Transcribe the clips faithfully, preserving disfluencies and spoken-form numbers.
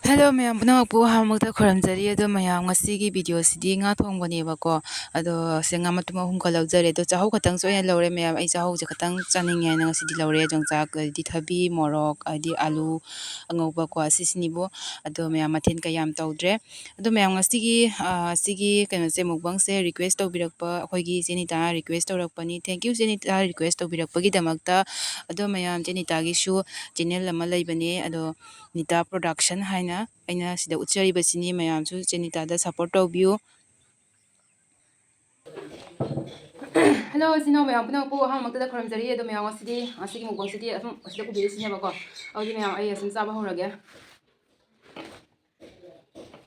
Hello ꯃꯌꯥꯝ ꯄꯨꯝꯅꯃꯛꯄꯨ ꯑꯍꯥꯟꯕꯃꯛꯇ ꯈꯨꯔꯨꯝꯖꯔꯤ꯫ ꯑꯗꯣ ꯃꯌꯥꯝ, ꯉꯁꯤꯒꯤ ꯚꯤꯗꯤꯑꯣꯁꯤꯗꯤ ꯉꯥ ꯊꯣꯡꯕꯅꯦꯕꯀꯣ꯫ ꯑꯗꯣ ꯁꯦ ꯉꯥ ꯃꯇꯨꯝ ꯑꯍꯨꯝ ꯀꯛꯂꯛꯆꯔꯦ꯫ ꯑꯗꯣ ꯆꯥꯍꯧ ꯈꯛꯇꯪꯁꯨ ꯑꯩꯅ ꯂꯧꯔꯦ ꯃꯌꯥꯝ꯫ ꯑꯩ ꯆꯥꯍꯧꯁꯦ ꯈꯛꯇꯪ ꯆꯥꯅꯤꯡꯉꯦ ꯍꯥꯏꯅ ꯉꯁꯤꯗꯤ ꯂꯧꯔꯦ꯫ ꯌꯣꯡꯆꯥꯛ, ꯑꯗꯩꯗꯤ ꯊꯕꯤ, ꯃꯣꯔꯣꯛ, ꯍꯥꯏꯗꯤ ꯑꯥꯂꯨ ꯑꯉꯧꯕꯀꯣ, ꯑꯁꯤꯁꯤꯅꯤꯕꯨ꯫ ꯑꯗꯣ ꯃꯌꯥꯝ, ꯃꯊꯦꯜ ꯀꯌꯥꯝ ꯇꯧꯗ꯭ꯔꯦ꯫ ꯑꯗꯣ ꯃꯌꯥꯝ, ꯉꯁꯤꯒꯤ, ꯑ, ꯁꯤꯒꯤ ꯀꯩꯅꯣꯁꯦ, ꯃꯨꯛꯕꯥꯡꯁꯦ ꯔꯤꯀ꯭ꯋꯦꯁ ꯇꯧꯕꯤꯔꯛꯄ, ꯑꯩꯈꯣꯏꯒꯤ ꯏꯆꯦ ꯅꯤꯇꯥꯅ ꯔꯤꯀ꯭ꯋꯦꯁ ꯇꯧꯔꯛꯄꯅꯤ꯫ Thank you, ꯏꯆꯦ ꯅꯤꯇꯥ, ꯔꯤꯀ꯭ꯋꯦꯁ ꯇꯧꯕꯤꯔꯛꯄꯒꯤꯗꯃꯛꯇ꯫ ꯑꯗꯣ ꯃꯌꯥꯝ, ꯏꯆꯦ ꯅꯤꯇꯥꯒꯤꯁꯨ ꯆꯦꯅꯦꯜ ꯑꯃ ꯂꯩꯕꯅꯦ, ꯑꯗꯣ ꯅꯤꯇꯥ ꯄ꯭ꯔꯣꯗꯛꯁꯟ ꯍꯥꯏꯅ ꯑꯩꯅ ꯁꯤꯗ ꯎꯠꯆꯔꯤꯕꯁꯤꯅꯤ꯫ ꯃꯌꯥꯝꯁꯨ ꯏꯆꯦ ꯅꯤꯇꯥꯗ ꯁꯞꯄꯣꯔꯠ ꯇꯧꯕꯤꯌꯨ꯫ ꯍꯜꯂꯣ, ꯏꯆꯤꯟ ꯏꯅꯥꯎ ꯃꯌꯥꯝ ꯄꯨꯝꯅꯃꯛꯄꯨ ꯑꯍꯥꯟꯕꯃꯛꯇꯗ ꯈꯨꯔꯨꯝꯖꯔꯤ꯫ ꯑꯗꯣ ꯃꯌꯥꯝ, ꯉꯁꯤꯗꯤ, ꯉꯁꯤꯒꯤ ꯃꯨꯛꯕꯥꯡꯁꯤꯗꯤ ꯑꯗꯨꯝ ꯑꯁꯤꯗ ꯎꯕꯤꯔꯤꯁꯤꯅꯦꯕꯀꯣ꯫ ꯑꯗꯨꯗꯤ ꯃꯌꯥꯝ, ꯑꯩ ꯑꯁꯨꯝ ꯆꯥꯕ ꯍꯧꯔꯒꯦ꯫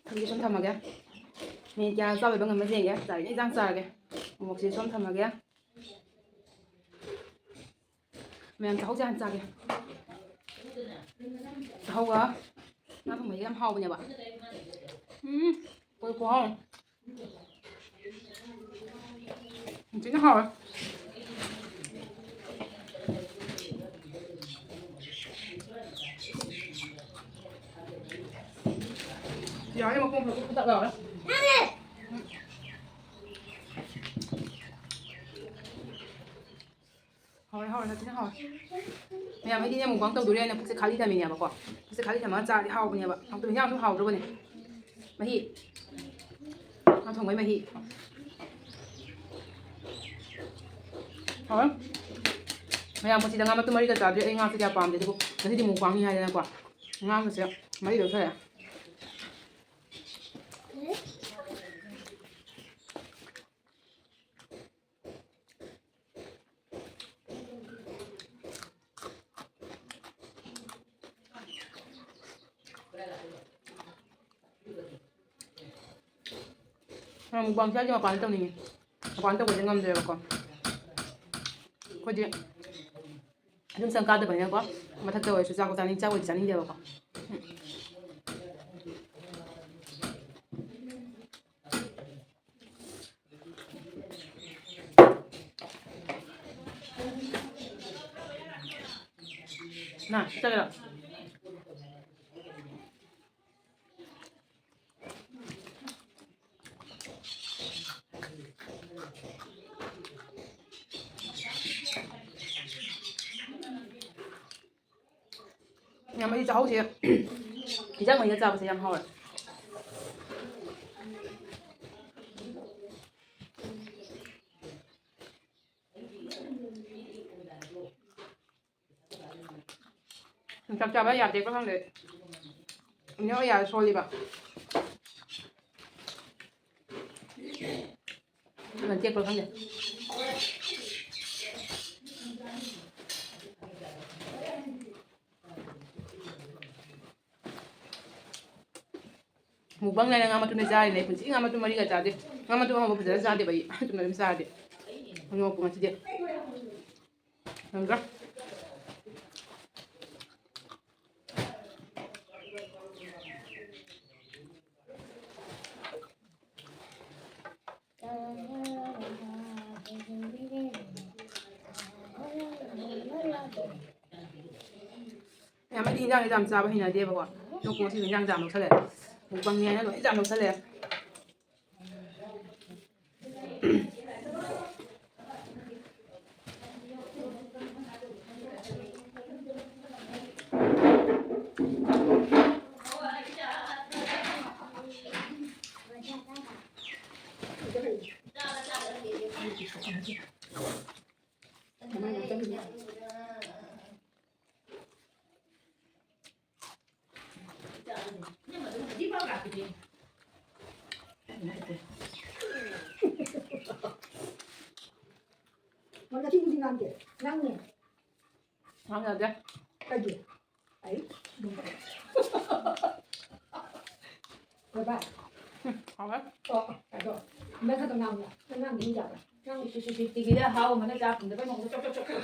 ꯑꯗꯨꯗꯤ ꯁꯨꯝ ꯊꯝꯃꯒꯦ꯫ ꯃꯤꯅꯤꯠ ꯀꯌꯥ ꯆꯥꯕ ꯉꯝꯕ ꯌꯦꯡꯒꯦ꯫ ꯆꯥꯔꯤꯉꯩ ꯏꯟꯖꯥꯡ ꯆꯥꯔꯒꯦ꯫ ꯃꯣꯔꯣꯛꯁꯦ ꯁꯣꯝ ꯊꯝꯃꯒꯦ꯫ ꯃꯌꯥꯝ, ꯆꯥꯍꯧꯁꯦ ꯍꯥꯟꯅ ꯆꯥꯒꯦ꯫ ꯆꯥꯍꯧꯒ ꯉꯥ ꯊꯣꯡꯕꯁꯦ ꯌꯥꯝ ꯍꯥꯎꯕꯅꯦꯕ꯫ ꯎꯝ, ꯀꯩ ꯈꯨꯍꯥꯎ꯫ ꯌꯥꯝ ꯊꯤꯅ ꯍꯥꯎꯋꯦ꯫ ꯌꯥꯔꯦ, ꯃꯈꯣꯡ ꯈꯔ ꯀꯨꯞꯄ ꯇꯛ ꯂꯥꯎꯔꯦ꯫ ꯍꯥꯎꯔꯦ, ꯍꯥꯎꯔꯦ, ꯁꯥꯊꯤꯅ ꯍꯥꯎꯔꯦ꯫ ꯃꯌꯥꯝ, ꯑꯩꯗꯤꯅꯦ, ꯃꯨꯛꯕꯥꯡ ꯇꯧꯗꯣꯔꯦꯅ ꯄꯨꯛꯁꯦ ꯈꯥꯂꯤ ꯊꯝꯃꯤꯅꯦꯕꯀꯣ꯫ ꯄꯨꯛꯁꯦ ꯈꯥꯂꯤ ꯊꯝꯃꯒ ꯆꯥꯔꯗꯤ ꯍꯥꯎꯕꯅꯦꯕ꯫ ꯍꯥꯎꯇꯕ ꯏꯟꯖꯥꯡꯁꯨ ꯍꯥꯎꯗ꯭ꯔꯕꯅꯦ꯫ ꯃꯍꯤ꯫ ꯉꯥ ꯊꯣꯡꯕꯩ ꯃꯍꯤ꯫ ꯍꯥꯎꯔꯦ꯫ ꯃꯌꯥꯝ, ꯄꯨꯟꯁꯤꯗ ꯉꯥ ꯃꯇꯨꯝ ꯃꯔꯤꯒ ꯆꯥꯗ꯭ꯔꯤ꯫ ꯑꯩ ꯉꯥꯁꯦ ꯀꯌꯥ ꯄꯥꯝꯗꯦ, ꯑꯗꯨꯕꯨ ꯉꯁꯤꯗꯤ ꯃꯨꯛꯕꯥꯡꯅꯤ ꯍꯥꯏꯗꯅꯀꯣ꯫ ꯉꯥꯒꯁꯦ ꯃꯔꯤ ꯂꯧꯊꯔꯦ꯫ ꯃꯨꯛꯕꯥꯡꯁꯦ ꯑꯩꯗꯤ ꯃꯄꯥꯟꯗ ꯇꯧꯅꯤꯡꯉꯦ꯫ ꯃꯄꯥꯟꯗ ꯇꯧꯕꯁꯦ ꯉꯝꯗ꯭ꯔꯦꯕꯀꯣ꯫ ꯑꯩꯈꯣꯏꯗꯤ ꯑꯗꯨꯝ ꯆꯪ ꯀꯥꯗꯕꯅꯤꯅꯀꯣ, ꯃꯊꯛꯇ ꯑꯣꯏꯔꯁꯨ ꯆꯥꯛ ꯆꯥꯅꯤꯡ-, ꯆꯥꯛ ꯑꯣꯏꯗꯤ ꯆꯥꯅꯤꯡꯗꯦꯕꯀꯣ꯫ ꯅ, ꯁꯤ ꯆꯠꯂꯤꯔꯣ? ꯌꯥꯝ ꯑꯩ ꯆꯥꯛꯍꯧꯁꯦ ꯏꯟꯖꯥꯡ ꯃꯍꯤꯒ ꯆꯥꯕꯁꯦ ꯌꯥꯝ ꯍꯥꯎꯋꯦ꯫ ꯆꯥꯛ ꯆꯥꯕ ꯌꯥꯗꯦꯀꯣ ꯈꯪꯗꯦ꯫ ꯏꯅꯦ ꯍꯣꯏ ꯌꯥꯗ ꯁꯣꯜꯂꯤꯕ꯫ ꯑꯗꯨꯅ ꯇꯦꯛꯄ꯭ꯔꯥ ꯈꯪꯗꯦ꯫ ꯃꯨꯛꯕꯥꯡ ꯅꯥꯏꯅ ꯉꯥ ꯃꯇꯨꯝꯗ ꯆꯥꯔꯤꯅꯦ꯫ ꯑꯩ ꯄꯨꯟꯁꯤ ꯉꯥ ꯃꯇꯨꯝ ꯃꯔꯤꯒ ꯆꯥꯗꯦ꯫ ꯉꯥ ꯃꯇꯨꯝ ꯑꯃꯐꯥꯎ ꯐꯖꯅ ꯆꯥꯗꯦꯕ ꯑꯩ꯫ ꯆꯨꯝꯅ ꯑꯗꯨꯝ ꯆꯥꯔꯗꯤ꯫ ꯉꯧꯕ ꯉꯁꯤꯗꯤ꯫ ꯉꯝꯗ꯭ꯔꯦ꯫ ꯌꯥꯝ ꯑꯩꯗꯤ ꯏꯟꯖꯥꯡꯁꯦ ꯌꯥꯝ ꯆꯥꯕ ꯍꯩꯅꯗꯦꯕꯀꯣ꯫ ꯑꯗꯣ ꯉꯁꯤꯗꯤ ꯏꯟꯖꯥꯡ ꯆꯥ ꯂꯧꯁꯜꯂꯦ꯫ ꯃꯨꯛꯕꯥꯡꯅꯤ ꯍꯥꯏꯅ ꯂꯣꯏ ꯆꯥ ꯂꯧꯁꯜꯂꯦ꯫ ꯃꯣꯏ ꯉꯁꯤꯕꯨꯗꯤ ꯉꯥꯡꯗꯦ꯫ ꯉꯥꯡꯅꯤ꯫ ꯉꯥꯡꯅꯗꯦ꯫ ꯀꯩꯒꯤ? ꯑꯩ ꯑꯗꯨꯝ ꯇꯧ꯫ ꯍꯣꯏ ꯚꯥꯏ꯫ ꯎꯝ, ꯍꯥꯎꯋꯦ꯫ ꯑꯣ, ꯑꯣ, ꯑꯗꯣ ꯅꯪ ꯈꯛꯇ ꯉꯥꯡꯉꯣ꯫ ꯅꯪ ꯉꯥꯡꯕ ꯃꯤ ꯌꯥꯕ꯭ꯔꯥ? ꯉꯥꯡꯉꯣ꯫ ꯁꯤ, ꯁꯤ, ꯁꯤ, ꯇꯤꯚꯤꯗ ꯑꯍꯥꯎꯕ ꯑꯃꯅ ꯆꯥ ꯐꯪꯗꯕꯩ ꯃꯑꯣꯡꯗ ꯆꯣꯛ, ꯆꯣꯛ, ꯆꯣꯛ, ꯆꯣꯛ꯫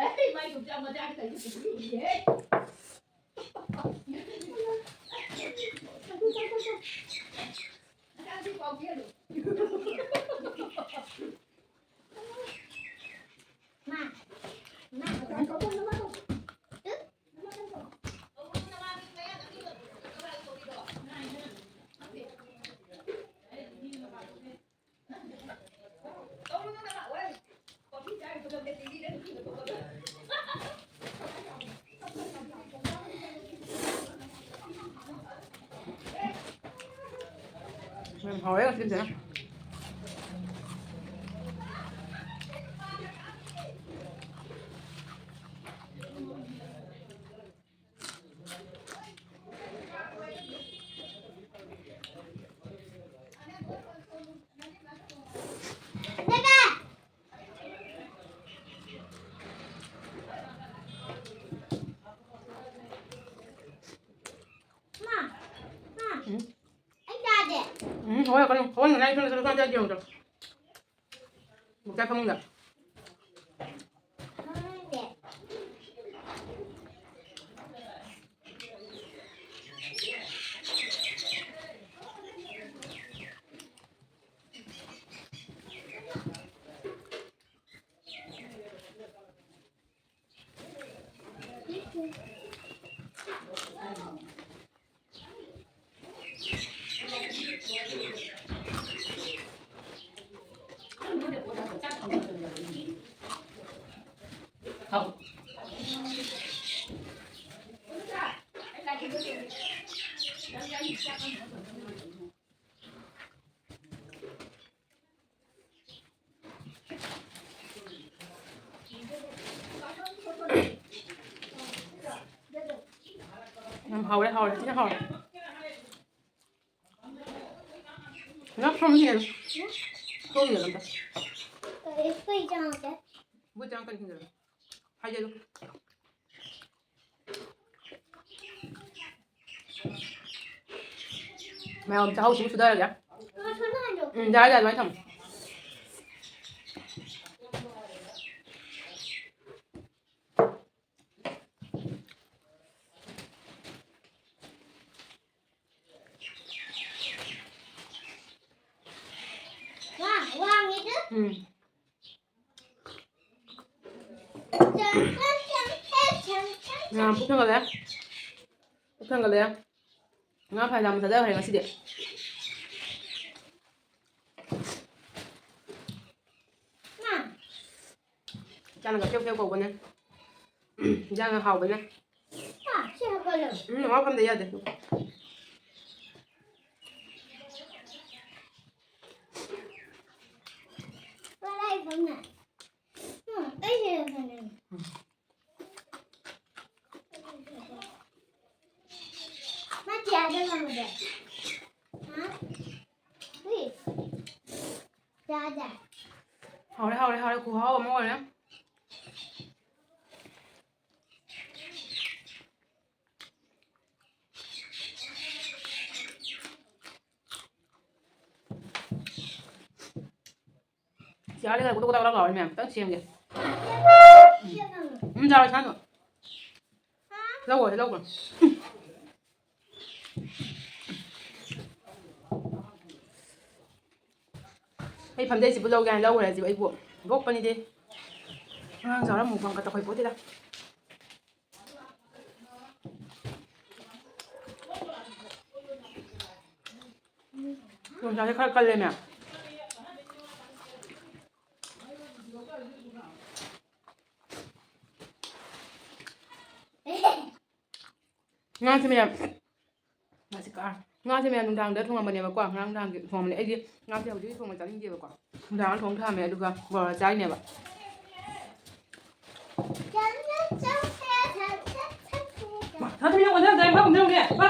ꯑꯦ, ꯃꯥꯏ ꯌꯣꯡꯆꯥꯛ ꯃꯆꯥꯒꯤ ꯇꯥꯏꯞꯇ ꯄꯤꯛꯇ꯭ꯔꯨ ꯄꯤꯛꯏꯍꯦ꯫ ꯌꯥꯝ ꯍꯥꯎꯋꯦ ꯉꯁꯤꯁꯦ꯫ ꯎꯝ꯫ ꯑꯩ ꯆꯥꯗꯦ꯫ ꯎꯝ, ꯍꯣꯏ, ꯀꯩꯅꯣ, ꯍꯣꯏ, ꯉꯥꯏ ꯀꯩꯅꯣ, ꯆꯠꯂꯀꯥꯟꯗ ꯌꯦꯡꯉꯨ ꯆꯣ꯫ ꯃꯨꯛꯇ ꯐꯃꯨꯡꯗ꯫ ꯈꯪꯗꯦ꯫ ꯌꯥꯝ ꯍꯥꯎꯔꯦ, ꯍꯥꯎꯔꯦ, ꯊꯤꯅ ꯍꯥꯎꯔꯦ꯫ ꯉꯥ ꯊꯣꯡ ꯌꯦꯡꯉꯨ꯫ ꯊꯣꯡ ꯌꯦꯡꯉꯨ ꯑꯝꯇ꯫ ꯀꯔꯤ? ꯀꯩ ꯆꯥꯡꯁꯦ? ꯕꯨꯠ ꯆꯥꯡ ꯀꯔꯤ ꯊꯤꯟꯖꯜꯂꯨ? ꯍꯥꯏꯖꯜꯂꯨ꯫ ꯃꯌꯥꯝ ꯆꯥꯍꯧꯁꯤ ꯁꯨꯗꯔꯒꯦ꯫ ꯎꯝ, ꯌꯥꯔꯦ, ꯌꯥꯔꯦ, ꯑꯗꯨꯃꯥꯏꯅ ꯊꯝꯃꯣ꯫ ꯎꯝ꯫ ꯉꯥ ꯄꯨꯛ ꯊꯟꯒꯠꯂꯦ꯫ ꯄꯨꯛ ꯊꯟꯒꯠꯂꯦ꯫ ꯉꯥ ꯐꯅꯌꯥꯝ ꯆꯥꯖꯈ꯭ꯔꯦ ꯉꯁꯤꯗꯤ꯫ ꯏꯆꯥꯅꯒ ꯐꯦꯎ ꯐꯦꯎ ꯀꯧꯕꯅꯦ꯫ ꯏꯟꯖꯥꯡꯒ ꯍꯥꯎꯕꯅꯦ꯫ ꯎꯝ, ꯃꯃꯥ ꯐꯝꯗ ꯌꯥꯗꯦ꯫ ꯎꯝ, ꯑꯩꯁꯦ ꯀꯩꯅꯣ꯫ ꯃꯥ ꯆꯥꯗ ꯉꯝꯗꯦ꯫ ꯍꯥ? ꯍꯨꯏ꯫ ꯆꯥꯗ꯫ ꯍꯥꯎꯔꯦ, ꯍꯥꯎꯔꯦ, ꯍꯥꯎꯔꯦ꯫ ꯈꯨꯍꯥꯎ ꯑꯃ ꯑꯣꯏꯔꯦ꯫ ꯆꯤꯌꯥꯔꯗꯤ ꯈꯔ ꯀꯨꯇꯨꯛ ꯀꯨꯇꯥꯛ ꯂꯥꯎꯔꯦ ꯃꯌꯥꯝ꯫ ꯈꯤꯇꯪ ꯁꯦꯝꯒꯦ꯫ ꯎꯝ, ꯆꯥꯔꯣ, ꯁꯥꯅꯣ꯫ ꯂꯧꯈ꯭ꯔꯣ, ꯂꯧꯈ꯭ꯔꯣ꯫ ꯑꯩ ꯐꯝꯖꯩꯁꯤꯕꯨ ꯂꯧꯒꯦ ꯍꯥꯏꯅ ꯂꯧꯈ꯭ꯔꯦ ꯁꯤꯕꯨ ꯑꯩꯕꯨ꯫ ꯕꯣꯛꯄꯅꯤꯗꯤ꯫ ꯑꯉꯥꯡ ꯆꯥꯎꯔꯝꯃꯨ ꯐꯝ ꯀꯠꯇ ꯈꯣꯏ ꯄꯣꯠꯇꯦꯗ꯫ ꯌꯣꯡꯆꯥꯛꯁꯦ ꯈꯔ ꯀꯜꯂꯦꯅꯦ꯫ ꯉꯥꯁꯦ ꯃꯌꯥꯝ, ꯉꯥꯁꯦ ꯀꯥ-, ꯉꯥꯁꯦ ꯃꯌꯥꯝ ꯅꯨꯡꯗꯥꯡꯗ ꯊꯣꯡꯉꯝꯕꯅꯦꯕꯀꯣ, ꯉꯔꯥꯡ ꯅꯨꯡꯗꯥꯡꯒꯤ ꯊꯣꯡꯉꯝꯕꯅꯦ꯫ ꯑꯩꯗꯤ ꯉꯥꯁꯦ ꯍꯧꯖꯤꯛ ꯊꯣꯡꯕ ꯆꯥꯅꯤꯡꯗꯦꯕꯀꯣ, ꯅꯨꯡꯗꯥꯡꯗ ꯊꯣꯡ ꯊꯝꯃꯦ ꯑꯗꯨꯒ ꯕꯣꯔꯥ ꯆꯥꯔꯤꯅꯦꯕ꯫ ꯃꯥ, ꯊꯥꯗꯣꯛꯑꯣ, ꯑꯣꯟꯊꯔꯝꯗꯥꯏ ꯃꯥ ꯀꯨꯝꯊꯔꯝꯒꯦ꯫ ꯃꯥ꯫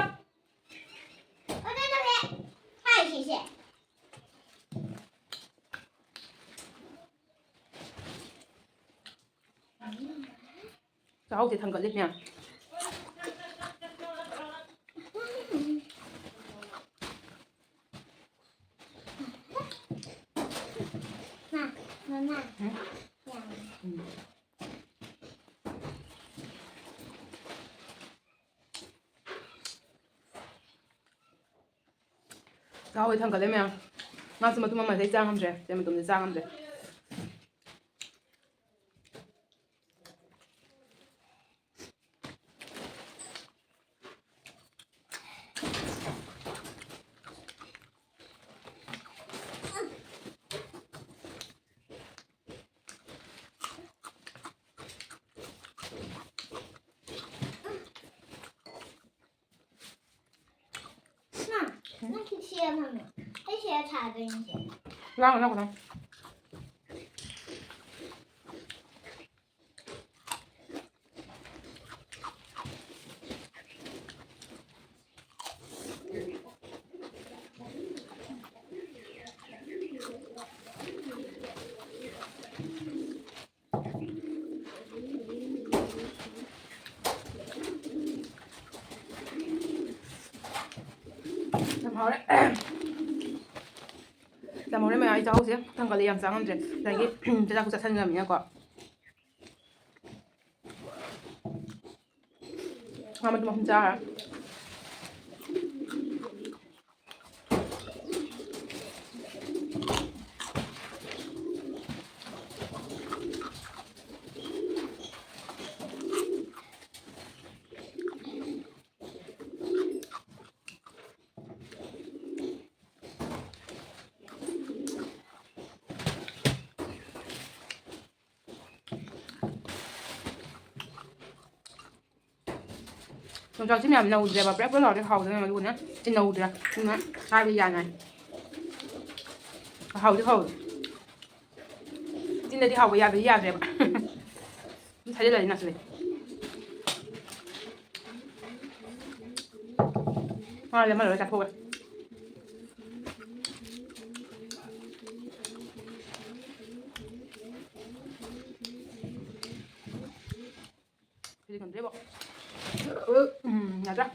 ꯆꯥꯛꯍꯥꯎꯁꯦ ꯊꯥꯡꯒꯠꯂꯤ ꯃꯌꯥꯝ꯫ ꯃꯃꯥ, ꯃꯃꯥ꯫ ꯎꯝ? ꯌꯥꯝ꯫ ꯎꯝ꯫ ꯆꯥꯛꯍꯥꯎꯁꯦ ꯊꯥꯡꯒꯠꯂꯦ ꯃꯌꯥꯝ꯫ ꯉꯥꯁꯦ ꯃꯇꯨꯝ ꯑꯃꯗꯩ ꯆꯥ ꯉꯝꯗ꯭ꯔꯦ꯫ ꯁꯦ ꯃꯇꯨꯝꯁꯦ ꯆꯥ ꯉꯝꯗ꯭ꯔꯦ꯫ ꯃꯥ, ꯅꯪ ꯁꯤ ꯁꯦꯝꯃꯝꯃꯣ꯫ ꯑꯩ ꯁꯤꯗ ꯊꯥꯗꯣꯏꯅꯦ ꯁꯦ꯫ ꯂꯥꯡꯒꯅꯨ, ꯂꯥꯡꯒꯅꯨ꯫ ꯌꯥꯝ ꯍꯥꯎꯔꯦ꯫ ꯌꯥꯝ ꯍꯥꯎꯔꯦ ꯃꯌꯥꯝ, ꯑꯩ ꯆꯥꯛꯍꯧꯁꯦ ꯊꯥꯡꯒꯠꯂꯦ, ꯌꯥꯝ ꯆꯥ ꯉꯝꯗ꯭ꯔꯦ꯫ ꯑꯗꯒꯤ ꯆꯥꯛꯁꯨ ꯆꯥꯁꯟꯈ꯭ꯔꯕꯅꯤꯅꯀꯣ꯫ ꯉꯥ ꯃꯇꯨꯝ ꯑꯍꯨꯝ ꯆꯥꯈ꯭ꯔꯦ꯫ ꯌꯣꯡꯆꯥꯛꯁꯤ ꯃꯌꯥꯝ ꯅꯧꯗ꯭ꯔꯦꯕ, ꯄ꯭ꯔꯦꯞ ꯄ꯭ꯔꯦꯞ ꯂꯥꯎꯔꯗꯤ ꯍꯥꯎꯗꯣꯏꯅꯦꯕ, ꯑꯗꯨꯒꯅꯦ ꯁꯤ ꯅꯧꯗ꯭ꯔꯦ, ꯑꯗꯨꯅ ꯆꯥꯕ ꯌꯥꯅꯤ꯫ ꯍꯥꯎꯗꯤ ꯍꯥꯎꯋꯦ꯫ ꯆꯤꯟꯗꯗꯤ ꯍꯥꯎꯕ, ꯌꯥꯗꯗꯤ ꯌꯥꯗ꯭ꯔꯦꯕ꯫ ꯑꯗꯨꯝ ꯊꯥꯖꯤꯜꯂꯗꯤ ꯅꯛꯁꯤꯜꯂꯦ꯫ ꯃꯥ ꯂꯦꯝꯍꯜꯂꯔꯣꯏ, ꯆꯥꯊꯣꯛꯑꯒꯦ꯫ ꯁꯤꯗꯤ ꯉꯝꯗ꯭ꯔꯦꯕꯣ꯫ ꯎꯝ, ꯌꯥꯗ꯭ꯔꯥ?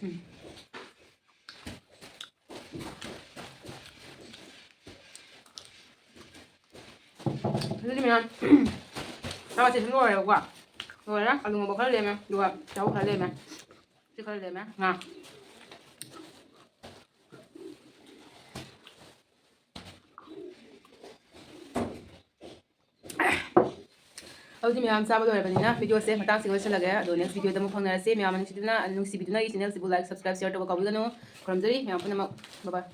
ꯎꯝ꯫ ꯑꯗꯨꯗꯤ ꯃꯌꯥꯝ, ꯆꯥꯛꯁꯦ ꯁꯨꯝ ꯂꯣꯏꯔꯦꯕꯀꯣ꯫ ꯂꯣꯏꯔꯦ꯫ ꯑꯂꯨ ꯉꯧꯕ ꯈꯔ ꯂꯦꯝꯃꯦ, ꯑꯗꯨꯒ ꯆꯧ ꯈꯔ ꯂꯦꯝꯃꯦ꯫ ꯁꯤ ꯈꯔ ꯂꯦꯝꯃꯦ꯫ ꯉꯥ꯫ ꯑꯗꯨꯗꯤ ꯃꯌꯥꯝ ꯆꯥꯕ ꯂꯣꯏꯔꯕꯅꯤꯅ video ꯁꯦ ꯃꯇꯥꯡꯁꯤꯒ ꯂꯣꯏꯁꯤꯜꯂꯒꯦ꯫ ꯑꯗꯣ next video ꯗ ꯑꯃꯨꯛ ꯐꯪꯅꯔꯁꯤ꯫ ꯃꯌꯥꯝ ꯅꯨꯡꯁꯤꯗꯨꯅ, ꯅꯨꯡꯁꯤꯕꯤꯗꯨꯅ ꯑꯩꯒꯤ channel ꯁꯤꯕꯨ like, subscribe, share ꯇꯧꯕ ꯀꯥꯎꯕꯤꯒꯅꯨ꯫ ꯈꯨꯔꯨꯝꯖꯔꯤ ꯃꯌꯥꯝ ꯄꯨꯝꯅꯃꯛ꯫ Bye bye꯫